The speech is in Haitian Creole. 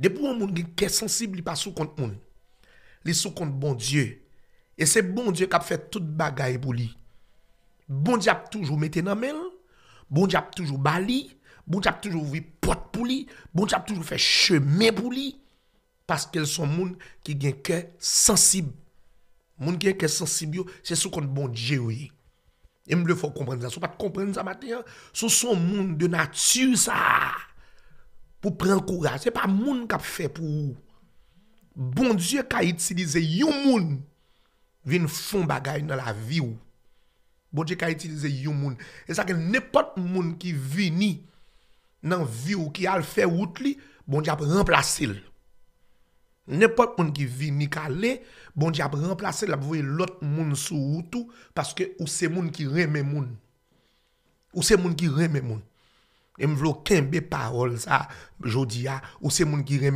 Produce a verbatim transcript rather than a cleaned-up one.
Depi yon moun gen kè sansib, li pa sou kont moun. Li sou kont Bondye. E se Bondye k ap fè tout bagay pou li. Bondye ap toujou mete nan men l. Bondye ap toujou ba li. Bondye ap toujou ouvri pòt pou li. Bondye ap toujou fè chemen pou li. Paske l se yon moun ki gen kè sansib. Moun ki gen kè sansib yo, se sou kont Bondye yo ye. E m vle fè w konprann sa. Si w pa t konprann sa maten an, si w se yon moun de nati sa a, pou pran kouraj, se pa moun k ap fè pou ou. Bondye ka itilize yon moun vin fè yon bagay nan lavi w. Bondye ka itilize yon moun. E sa gen nenpòt moun ki vini nan vi w, ki al fè wout li, Bondye ap ranplase l. Nenpòt moun ki vini k ale, Bondye ap ranplase l, l ap voye lòt moun sou wout ou, paske ou se moun ki renmen moun. Ou se moun ki renmen moun. E m vle w kenbe pawòl sa jodi a, ou se moun ki renmen